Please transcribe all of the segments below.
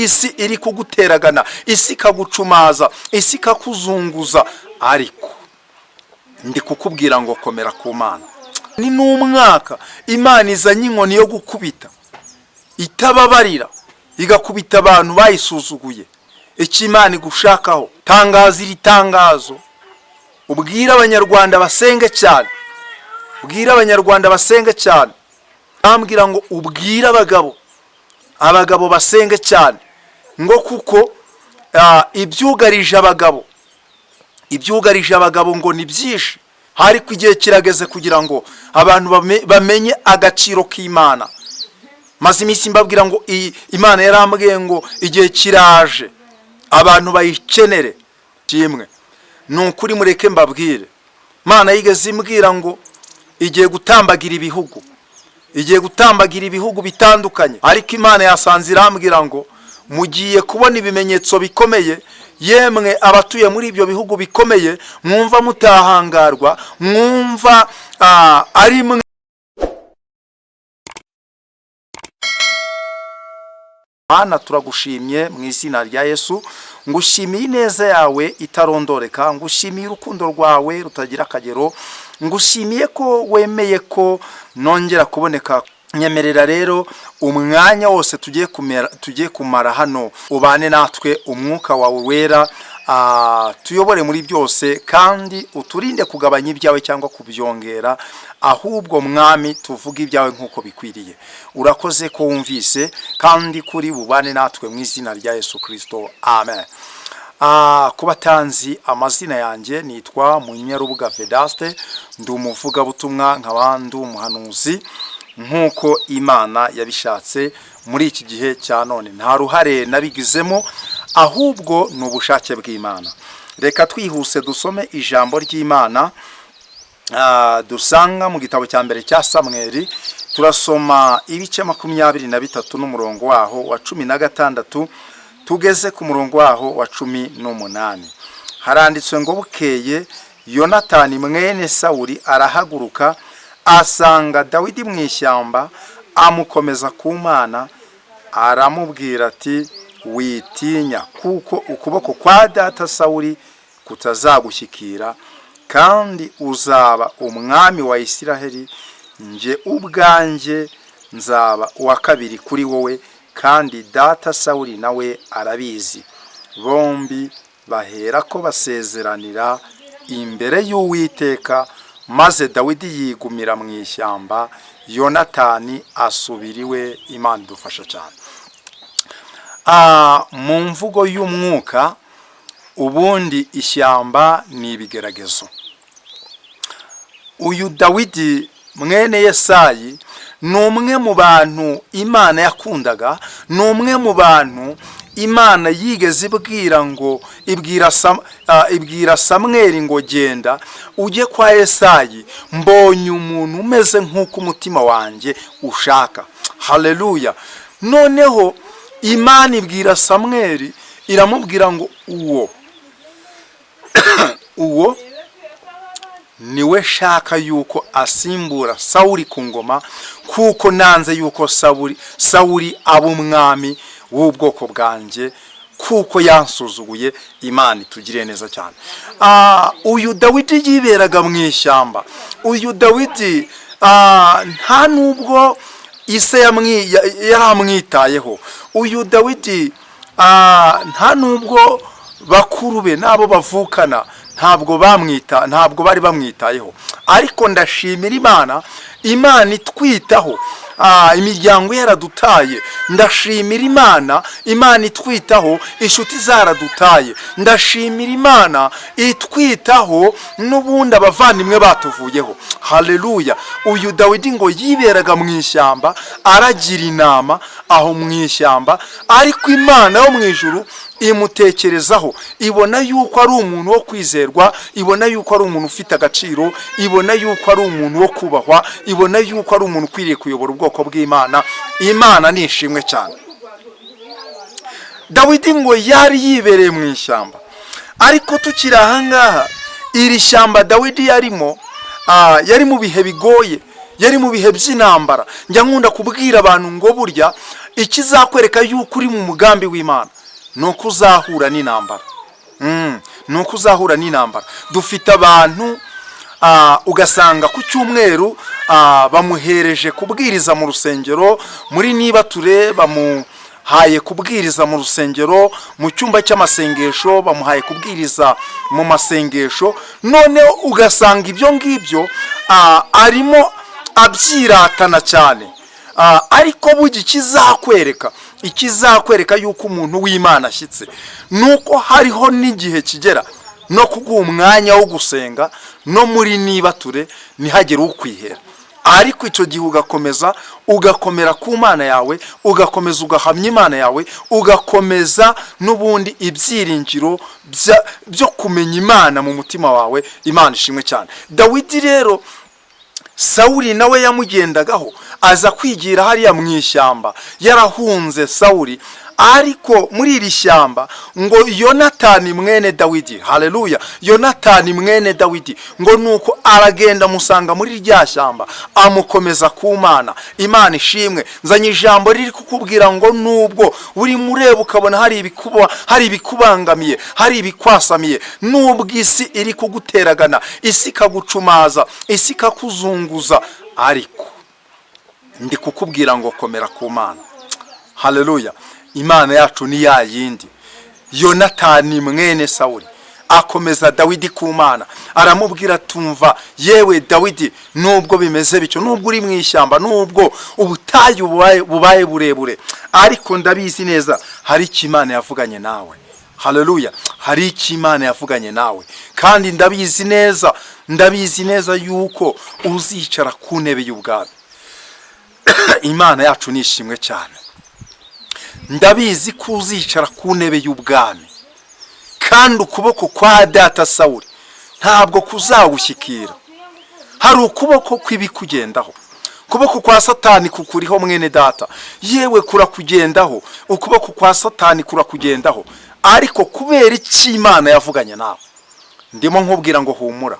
Isi iri kuguteragana, isi ikagucumaza, isi ikakuzunguza, ariko ndi kukubwira ngo komera ku Mana. Ni n'umwaka Imana izanye inkoni yo gukubita itababarira, igakubita abantu bayisuzuguye. Icyo Imana igushakaho, tangaza iri tangazo, ubwire Abanyarwanda basenge cyane, ubwire Abanyarwanda basenge cyane. Bambwira ngo ubwire abagabo, abagabo basenge cyane, ngo kuko ibyugarije abagabo, ibyugarije abagabo ngo ni byinshi, ariko igihe kirageze kugira ngo abantu bamenye agaciro k'Imana. Maze iminsi mbabwira ngo iyi Imana yarambwiye ngo igihe kiraje abantu bayikenere kimwe. Ni ukuri, mureke mbabwire, Imana yigeze imbwira ngo igiye gutambagira ibihugu, igiye gutambagira ibihugu bitandukanye, ariko Imana yasanze irambwira ngo mugiye kubona ibimenyetso bikomeye. Yemwe abatuye muri ibyo bihugu bikomeye, mwumva mutahangarwa, mwumva ari mwe. Mana, turagushimye mu izina rya Yesu. Ngushimiye ineza yawe itarondoreka, ngushimiye urukundo rwawe rutagira akagero, ngushimiye ko wemeye ko nongera kuboneka. Nyemerera rero umwanya wose tugiye kumara hano ubane natwe, umwuka wawe wera tuyobore muri byose, kandi uturinde kugabanya ibyawe cyangwa kubyongera, ahubwo Mwami tuvuge ibyawe nk'uko bikwiriye. Urakoze ko wumvise kandi kuri bubane natwe mu izina rya Yesu Kirisito, amen. Ku batanzi amazina yanjye, nitwa Munyarubuga Vedaste, ndi umuvugabutumwa, nkaba ndi umuhanuzi nk'uko Imana yabishatse muri iki gihe cya none. Nta ruhare nabigizemo, ahubwo ni ubushake bw'Imana. Reka twihuse dusome ijambo ry'Imana dusanga mu gitabo cya mbere cya Samweri. Turasoma ibice 23 n'umurongo waho wa 16 tugeze ku murongo waho wa 18. Haranditswe ngo: "Bukeye Yonatani mwene Sawuli arahaguruka, asanga Dawidi mu ishyamba, amukomeza ku Mana, aramubwira ati: 'Witinya, kuko ukuboko kwa data Sawuli kutazagushyikira, kandi uzaba umwami wa Isiraheli. Njye ubwanjye nzaba uwa kabiri kuri wowe, kandi data Sawuli nawe arabizi.' Bombi bahera ko basezeranira imbere y'Uwiteka. Maze Dawidi yigumira mu ishyamba, Yonatani asubira iwe." Imana idufasha cyane. Mu mvugo y'umwuka, ubundi ishyamba ni ibigeragezo. Uyu Dawidi mwene Yesayi ni umwe mu bantu Imana yakundaga, ni umwe mu bantu Imana yigeze ibwira ngo, ibwira Samweri ngo: "Genda ujye kwa Yesayi, mbonye umuntu umeze nk'uko umutima wanjye ushaka." Haleluya! Noneho Imana ibwira Samweri, iramubwira ngo uwo niwe shaka yuko asimbura Sawuli ku ngoma, kuko nanze yuko Sawuli aba umwami w'ubwoko bwanjye, kuko yansuzuguye. Imana itugiriye neza cyane. Uyu Dawidi yiberaga mu ishyamba. Uyu Dawidi nta nubwo ise yaramwitayeho. Uyu Dawidi nta nubwo bakuru be n'abo bavukana ntabwo bari bamwitayeho, ariko ndashimira Imana, Imana itwitaho. Imiryango yaradutaye, ndashimira Imana, Imana itwitaho. Inshuti zaradutaye, ndashimira Imana itwitaho. N'ubundi abavandimwe batuvuyeho. Haleluya! Uyu Dawidi ngo yiberaga mu ishyamba, aragira inama aho mu ishyamba, ariko Imana yo mu ijuru imutekerezaho, ibona yuko ari umuntu wo kwizerwa, ibona yuko ari umuntu ufite agaciro, ibona yuko ari umuntu wo kubahwa, ibona yuko ari umuntu ukwiriye kuyobora ubwoko bw'Imana. Imana ni ishimwe cyane. Dawidi ngo yari yibereye mu ishyamba, ariko tukiri ahangaha, iri shyamba Dawidi yarimo, yari mu bihe bigoye, yari mu bihe by'intambara. Njya nkunda kubwira abantu ngo burya Ikizakwereka yuko uri mu mugambi w'Imana ni uko uzahura n'intambara. Ni uko uzahura n'intambara. Dufite abantu ugasanga ku cyumweru bamuhereje kubwiriza mu rusengero, muri niba ture bamuhaye kubwiriza mu rusengero, mu cyumba cy'amasengesho bamuhaye kubwiriza mu masengesho. Noneho ugasanga ibyo ngibyo arimo abyiratana cyane. Ariko burya ikizakwereka yuko umuntu w'Imana ashyitse ni uko hariho n'igihe kigera no kuguha umwanya wo gusenga, no muri niba ture ntihagire ukwihera. Ariko icyo gihe ugakomeza ugakomera ku Mana yawe, ugakomeza ugahamya Imana yawe, ugakomeza n'ubundi ibyiringiro byo kumenya Imana mu mutima wawe. Imana ishimwe cyane. Dawidi rero, Sawuli nawe yamugendagaho, aza kwigira hariya mu ishyamba yarahunze Sawuli. Ariko muri iri shyamba ngo Yonatani mwene Dawidi, haleluya, Yonatani mwene Dawidi ngo nuko aragenda amusanga muri rya shyamba, amukomeza ku Mana. Imana ishimwe. Nzanye ijambo riri kukubwira ngo nubwo urimo ureba ukabona hari ibikubangamiye, hari ibikwasamiye, nubwo isi iri kuguteragana, isi ikagucumaza, isi ikakuzunguza, ariko ndi kukubwira ngo komera ku Mana. Haleluya. Imana yacu ni ya yindi. Yonatani mwene Sawuli akomeza Dawidi ku Mana, aramubwira: "Tumva yewe Dawidi, nubwo bimeze bityo, nubwo uri mu ishyamba, nubwo ubutayu bubaye burebure, ariko ndabizi neza hari icyo Imana yavuganye nawe." Haleluya. Hari icyo Imana yavuganye nawe, kandi ndabizi neza, ndabizi neza yuko uzicara ku ntebe y'ubwami. Imana yacu ni ishimwe cyane. Ndabizi ko uzicara ku ntebe y'ubwami, kandi ukuboko kwa data Sawuli ntabwo kuzagushyikira. Hari ukuboko kw'ibikugendaho, ukuboko kwa Satani kukuriho, mwene data, yewe kurakugendaho, ukuboko kwa Satani kurakugendaho. Ariko kubera icyo Imana yavuganye nawe, ndimo nkubwira ngo humura,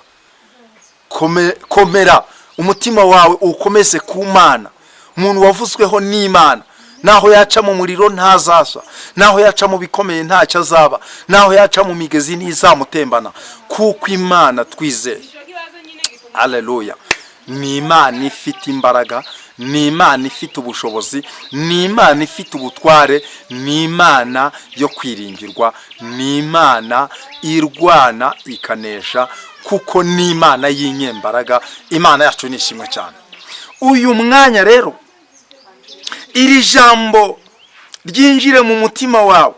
komera umutima wawe ukomeze ku Mana. Umuntu wavuzweho n'Imana, naho yaca mu muriro ntazashya, naho yaca mu bikomeye ntacyo azaba, naho yaca mu migezi ntizamutembana, kuko Imana twizeye, aleluya, ni Imana ifite imbaraga, ni Imana ifite ubushobozi, ni Imana ifite ubutware, ni Imana yo kwiringirwa, ni Imana irwana ikanesha, kuko ni Imana y'inyembaraga. Imana yacu ni ishimwe cyane. Uyu mwanya rero iri jambo ryinjire mu mutima wawe.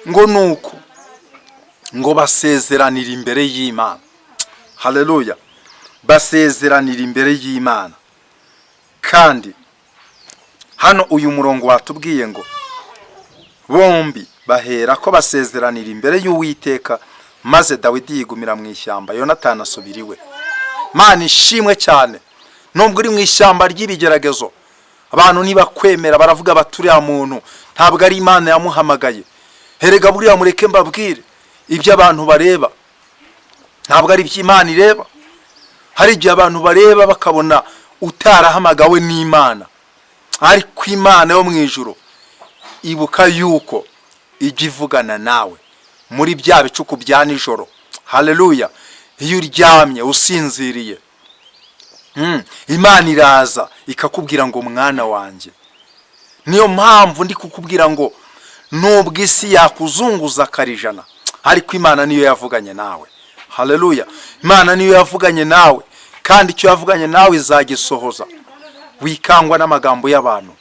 Ngo nuko ngo basezeranira imbere y'Imana. Haleluya. Basezeranira imbere y'Imana. Kandi hano uyu murongo watubwiye ngo bombi bahera ko basezeranira imbere y'Uwiteka, maze Dawidi yigumira mu ishyamba, Yonatani asubira iwe. Mana ishimwe cyane. Nubwo uri mu ishyamba ry'ibigeragezo, abantu ntibakwemera, baravuga bati: "Uriya muntu ntabwo ari Imana yamuhamagaye." Herega buriya mureke mbabwire, ibyo abantu bareba ntabwo ari ibyo Imana ireba. Hari igihe abantu bareba bakabona utarahamagawe n'Imana, ariko Imana yo mu ijuru, ibuka yuko ijya ivugana nawe muri bya bicuku bya nijoro. Haleluya. Iyo uryamye usinziriye, Imana iraza ikakubwira ngo: "Mwana wanjye." Niyo mpamvu ndi kukubwira ngo nubwo isi yakuzunguza akarijana, ariko Imana niyo yavuganye nawe. Haleluya. Imana niyo yavuganye nawe, kandi icyo yavuganye nawe izagisohoza. Wikangwa n'amagambo y'abantu,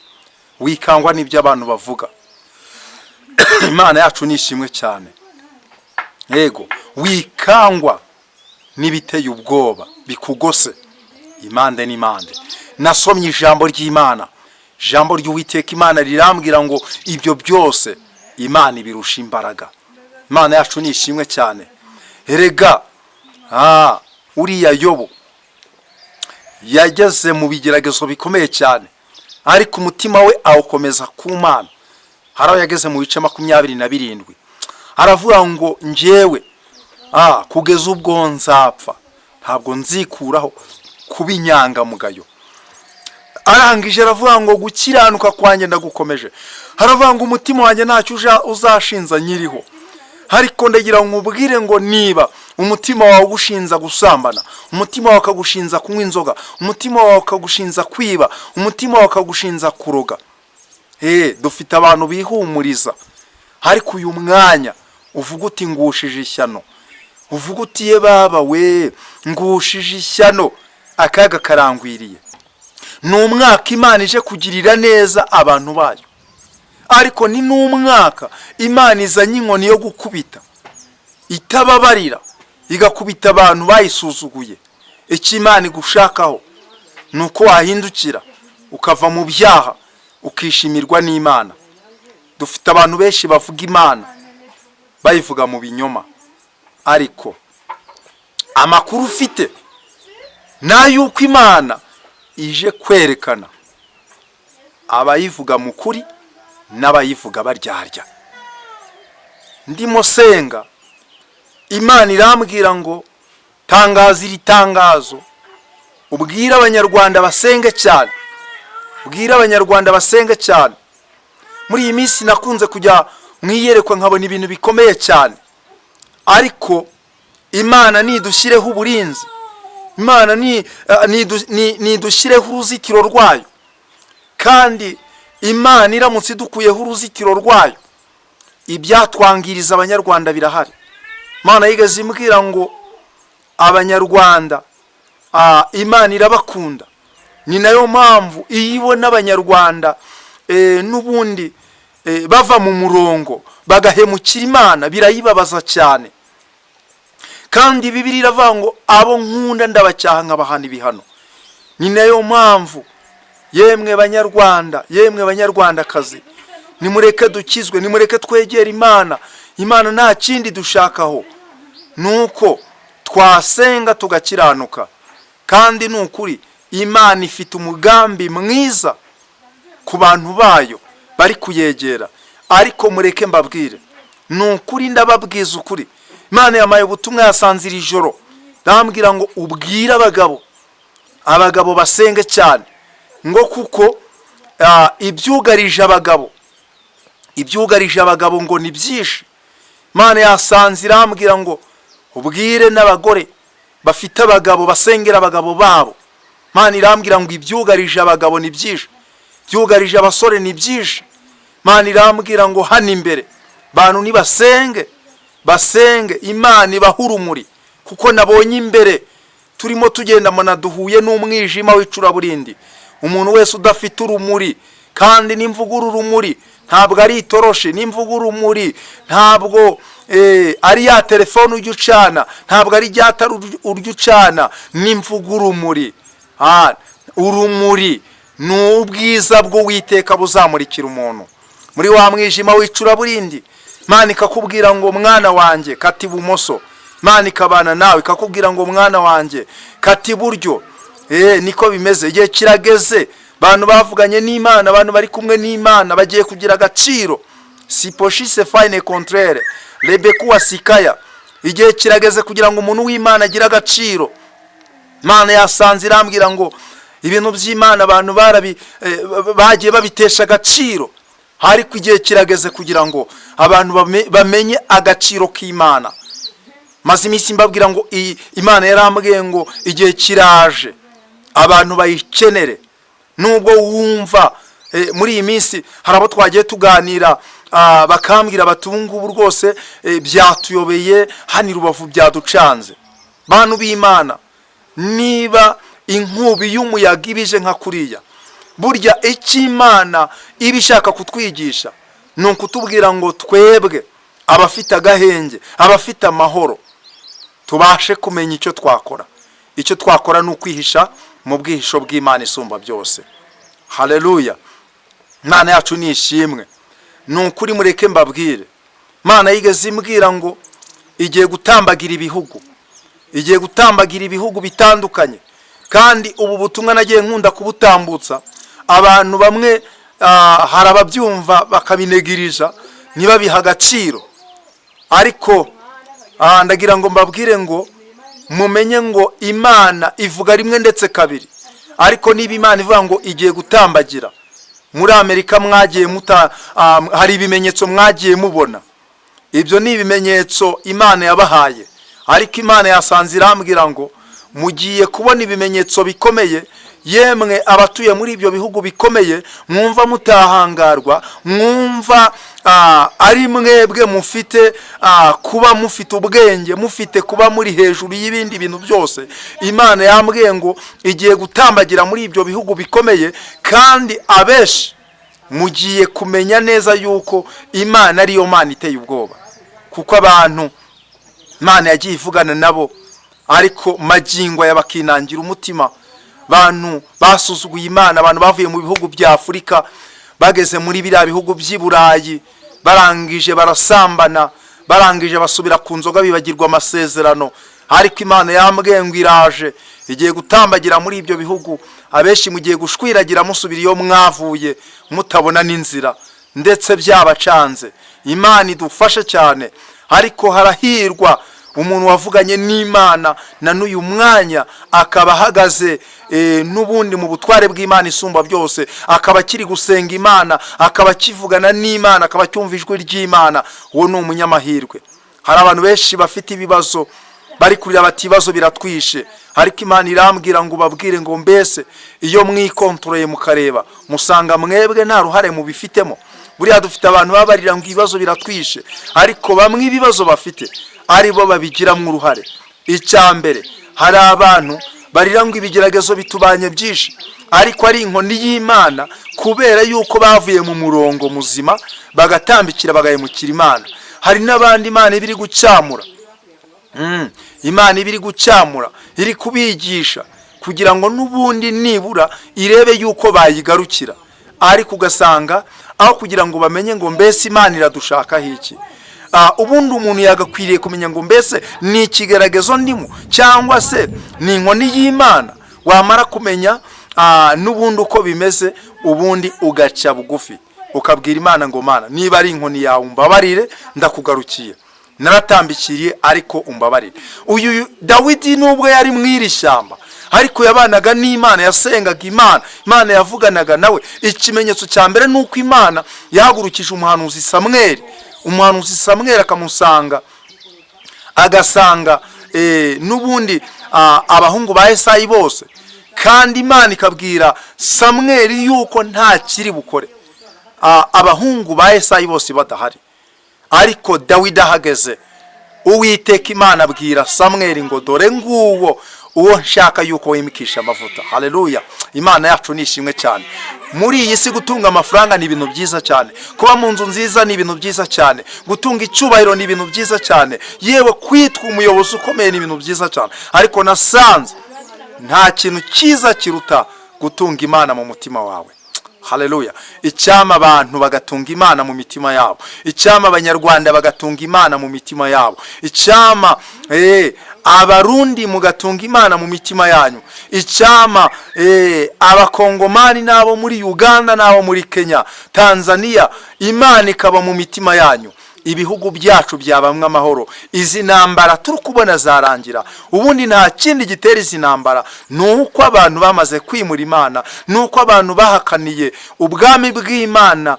wikangwa n'ibyo abantu bavuga. Imana yacu ni ishimwe cyane. Yego, wikangwa n'ibiteye ubwoba bikugose impande n'impande. Nasomye ijambo ry'Imana, ijambo ry'Uwiteka Imana rirambwira ngo ibyo byose Imana ibirusha imbaraga. Imana yacu ni ishimwe cyane. Erega uriya Yobu yageze mu bigeragezo bikomeye cyane, ariko umutima we awukomeza ku Mana. Hari aho yageze mu bice 27, aravuga ngo: "Njyewe kugeza ubwo nzapfa ntabwo nzikuraho kuba inyangamugayo." Arangije aravuga ngo gukiranuka kwanjye ndagukomeje. Haravuga ngo umutima wanjye ntacyo uzashinza nyiriho. Ariko ndagira ngo nkubwire ngo niba umutima wawe ugushinza gusambana, umutima wawe ukagushinza kunywa inzoga, umutima wawe ukagushinza kwiba, umutima wawe ukagushinza kuroga, dufite abantu bihumuriza. Ariko uyu mwanya uvuga uti ngushije ishyano, uvuga uti ye baba we, ngushije ishyano, akaga karangwiriye. Ni umwaka Imana ije kugirira neza abantu bayo, ariko ni n'umwaka Imana izanye inkoni yo gukubita itababarira, igakubita abantu bayisuzuguye. Icyo Imana igushakaho ni uko wahindukira ukava mu byaha, ukishimirwa n'Imana. Dufite abantu benshi bavuga Imana bayivuga mu binyoma, ariko amakuru ufite ni ay'uko Imana ije kwerekana abayivuga mu kuri n'abayivuga baryarya. Ndimo senga, Imana irambwira ngo tangaza iri tangazo, ubwire Abanyarwanda basenge cyane, ubwire Abanyarwanda basenge cyane. Muri iyi minsi nakunze kujya mu iyerekwa nkabona ibintu bikomeye cyane, ariko Imana nidushyireho uburinzi, Imana nidushyireho uruzitiro rwayo. Kandi Imana iramutse idukuyeho uruzitiro rwayo, ibyatwangiriza Abanyarwanda birahari. Imana yigeze imbwira ngo Abanyarwanda, Imana irabakunda. Ni nayo mpamvu iyo ibona Abanyarwanda n'ubundi bava mu murongo bagahemukira Imana, birayibabaza cyane. Kandi Bibiliya iravuga ngo abo nkunda ndabacyaha nkabahana ibihano. Ni nayo mpamvu, yemwe Banyarwanda, yemwe Banyarwandakazi, nimureke dukizwe, nimureke twegere Imana. Imana nta kindi dushakaho, ni uko twasenga tugakiranuka. Kandi ni ukuri Imana ifite umugambi mwiza ku bantu bayo bari kuyegera. Ariko mureke mbabwire, ni ukuri ndababwiza ukuri, Imana yamaye ubutumwa yasanze iri joro, ndambwira ngo ubwire abagabo, abagabo basenge cyane, ngo kuko ibyugarije abagabo, ibyugarije abagabo ngo ni byinshi. Imana yasanze irambwira ngo ubwire n'abagore bafite abagabo basengera abagabo babo. Imana irambwira ngo ibyugarije abagabo ni byinshi, ibyugarije abasore ni byinshi. Imana irambwira ngo hano imbere bantu nibasenge, basenge, Imana ibahe urumuri, kuko nabonye imbere turimo tugenda mbona duhuye n'umwijima w'icuraburindi. Umuntu wese udafite urumuri, kandi n'imvuga uru rumuri ntabwo ari itoroshi, n'imvuga urumuri ntabwo ari ya telefone ujya ucana, ntabwo ari rya tara urya ucana. N'imvuga urumuri, urumuri ni ubwiza bw'Uwiteka buzamurikira umuntu muri wa mwijima w'icuraburindi. Imana ikakubwira ngo mwana wanjye, kata ibumoso. Imana ikabana nawe, ikakubwira ngo mwana wanjye, kata iburyo. Niko bimeze. Igihe kirageze, abantu bavuganye n'Imana, abantu bari kumwe n'Imana bagiye kugira agaciro. Siposhise fayine kontrere rebekuwa sikaya. Igihe kirageze kugira ngo umuntu w'Imana agire agaciro. Imana yasanze irambwira ngo ibintu by'Imana abantu bagiye babitesha agaciro, ariko igihe kirageze kugira ngo abantu bamenye agaciro k'Imana. Maze iminsi mbabwira ngo iyi Imana yarambwiye ngo igihe kiraje abantu bayikenere. Nubwo wumva muri iyi minsi hari abo twagiye tuganira, bakambwira bati ubu ngubu rwose byatuyobeye hano i Rubavu, byaducanze. Bantu b'Imana, niba inkubi y'umuyaga ibije nka kuriya, burya icyo Imana iba ishaka kutwigisha ni ukutubwira ngo twebwe abafite agahenge, abafite amahoro, tubashe kumenya icyo twakora. Icyo twakora ni ukwihisha mu bwihisho bw'Imana isumba byose. Haleluya! Imana yacu ni ishimwe. Ni ukuri mureke mbabwire, Imana yigeze imbwira ngo igiye gutambagira ibihugu, igiye gutambagira ibihugu bitandukanye. Kandi ubu butumwa nagiye nkunda kubutambutsa, abantu bamwe hari ababyumva bakabinegirija, ntibabihe agaciro. Ariko ndagira ngo mbabwire ngo mumenye ngo Imana ivuga rimwe ndetse kabiri. Ariko niba Imana ivuga ngo igiye gutambagira muri Amerika, mwagiye muta hari ibimenyetso mwagiye mubona, ibyo ni ibimenyetso Imana yabahaye. Ariko Imana yasanze irambwira ngo mugiye kubona ibimenyetso bikomeye. Yemwe abatuye muri ibyo bihugu bikomeye, mwumva mutahangarwa, mwumva ari mwebwe mufite kuba mufite ubwenge, mufite kuba muri hejuru y'ibindi bintu byose, Imana yambwiye ngo igiye gutambagira muri ibyo bihugu bikomeye, kandi abenshi mugiye kumenya neza yuko Imana ariyo Mana iteye ubwoba, kuko abantu Imana yagiye ivugana nabo, ariko magingo aya bakinangira umutima. Abantu basuzuguye Imana, abantu bavuye mu bihugu bya Afurika bageze muri biriya bihugu by'i Burayi, barangije barasambana, barangije basubira ku nzoga, bibagirwa amasezerano. Ariko Imana yambwiye ngo iraje, igiye gutambagira muri ibyo bihugu. Abenshi mugiye gushwiragira musubira iyo mwavuye, mutabona n'inzira, ndetse byabacanze. Imana idufashe cyane. Ariko harahirwa umuntu wavuganye n'Imana na n'uyu mwanya akaba ahagaze n'ubundi mu butware bw'Imana isumba byose, akaba akiri gusenga Imana, akaba akivugana n'Imana, akaba acyumva ijwi ry'Imana. Uwo ni umunyamahirwe. Hari abantu benshi bafite ibibazo, bari kurira bati: "Ibibazo biratwishe." Ariko Imana irambwira ngo ubabwire ngo: "Mbese iyo mwikontoreye mukareba, musanga mwebwe nta ruhare mubifitemo?" Buriya dufite abantu baba barira ngo ibibazo biratwishe, ariko bamwe ibibazo bafite ari bo babigiramo uruhare. Icya mbere, hari abantu barira ngo ibigeragezo bitubanye byinshi, ariko ari inkoni y'Imana, kubera yuko bavuye mu murongo muzima, bagatambikira, bagahemukira Imana. Hari n'abandi Imana iba iri gucyamura. Imana iba iri gucyamura, iri kubigisha kugira ngo n'ubundi nibura irebe yuko bayigarukira. Ariko ugasanga aho kugira ngo bamenye ngo: "Mbese Imana iradushakaho iki?" Ubundi umuntu yagakwiriye kumenya ngo: "Mbese ni ikigeragezo ndimo cyangwa se ni inkoni y'Imana?" Wamara kumenya n'ubundi uko bimeze, ubundi ugaca bugufi, ukabwira Imana ngo: "Mana, niba ari inkoni yawe, umbabarire, ndakugarukiye, naratambikiriye, ariko umbabarire." Uyu Dawidi, nubwo yari mu iri shyamba, ariko yabanaga n'Imana, yasengaga Imana, Imana yavuganaga nawe. Ikimenyetso cya mbere ni uko Imana yahagurukije umuhanuzi Samweri. Umuhanuzi Samweri akamusanga, agasanga n'ubundi abahungu ba Esayi bose, kandi Imana ikabwira Samweri yuko nta kiri bukore abahungu ba Esayi bose badahari. Ariko Dawidi ahageze, Uwiteka Imana abwira Samweri ngo: "Dore nguwo uwo nshaka yuko wimikisha amavuta." Haleluya! Imana yacu ni ishimwe cyane. Muri iyi si, gutunga amafaranga ni ibintu byiza cyane, kuba mu nzu nziza ni ibintu byiza cyane, gutunga icyubahiro ni ibintu byiza cyane, yewe kwitwa umuyobozi ukomeye ni ibintu byiza cyane. Ariko nasanze nta kintu cyiza kiruta gutunga Imana mu mutima wawe. Haleluya! Icyama abantu bagatunga Imana mu mitima yabo, icyama Abanyarwanda bagatunga Imana mu mitima yabo, icyama Abarundi mugatunga Imana mu mitima yanyu, icyama Abakongomani n'abo muri Uganda n'abo muri Kenya, Tanzania, Imana ikaba mu mitima yanyu, ibihugu byacu byabamwe amahoro. Izi ntambara turi kubona zarangira. Ubundi nta kindi gitera izi ntambara, ni uko abantu bamaze kwimura Imana, ni uko abantu bahakaniye ubwami bw'Imana,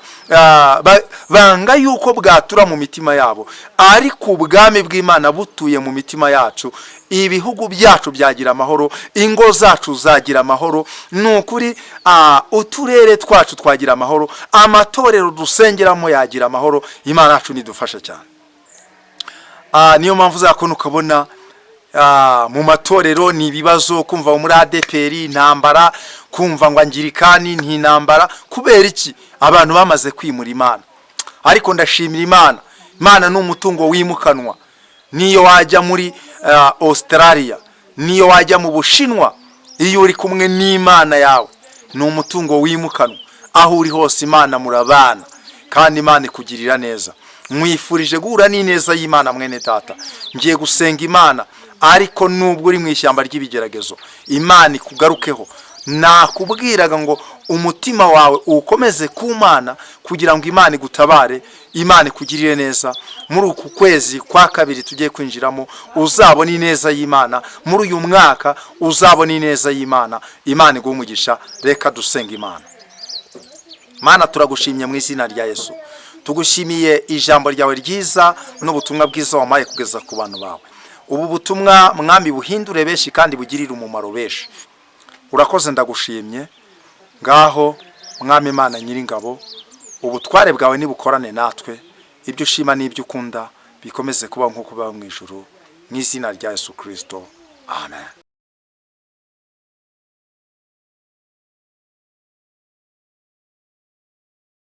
banga yuko bwatura mu mitima yabo. Ariko ubwami bw'Imana butuye mu mitima yacu, ibihugu byacu byagira amahoro, ingo zacu zagira amahoro, ni ukuri, uturere twacu twagira amahoro, amatorero dusengeramo yagira amahoro. Imana yacu nidufasha cyane. Niyo mpamvu uzakubona, ukabona mu matorero ni ibibazo, kumva muri ADEPR intambara, kumva ngo Angirikani ni intambara. Kubera iki? Abantu bamaze kwimura Imana. Ariko ndashimira Imana. Imana ni umutungo wimukanwa. Niyo wajya muri Australia, niyo wajya mu Bushinwa, iyo uri kumwe n'Imana yawe, ni umutungo wimukanwa. Aho uri hose Imana murabana, kandi Imana ikugirira neza. Mwifurije guhura n'ineza y'Imana, mwene data. Ngiye gusenga Imana. Ariko nubwo uri mu ishyamba ry'ibigeragezo, Imana ikugarukeho. Nakubwiraga ngo umutima wawe uwukomeze ku Mana kugira ngo Imana igutabare, Imana ikugirire neza. Muri uku kwezi kwa kabiri tugiye kwinjiramo uzabona ineza y'Imana, muri uyu mwaka uzabona ineza y'Imana. Imana iguhe umugisha. Reka dusenga Imana. Mana, turagushimye mu izina rya Yesu. Tugushimiye ijambo ryawe ryiza n'ubutumwa bwiza wampaye kugeza ku bantu bawe. Ubu butumwa, Mwami, buhindure benshi kandi bugirire umumaro benshi. Urakoze, ndagushimye. Ngaho, Mwami Imana Nyiringabo, ubutware bwawe nibukorane natwe, ibyo ushima n'ibyo ukunda bikomeze kuba nk'uko biba mu ijuru, mu izina rya Yesu Kirisito, amen.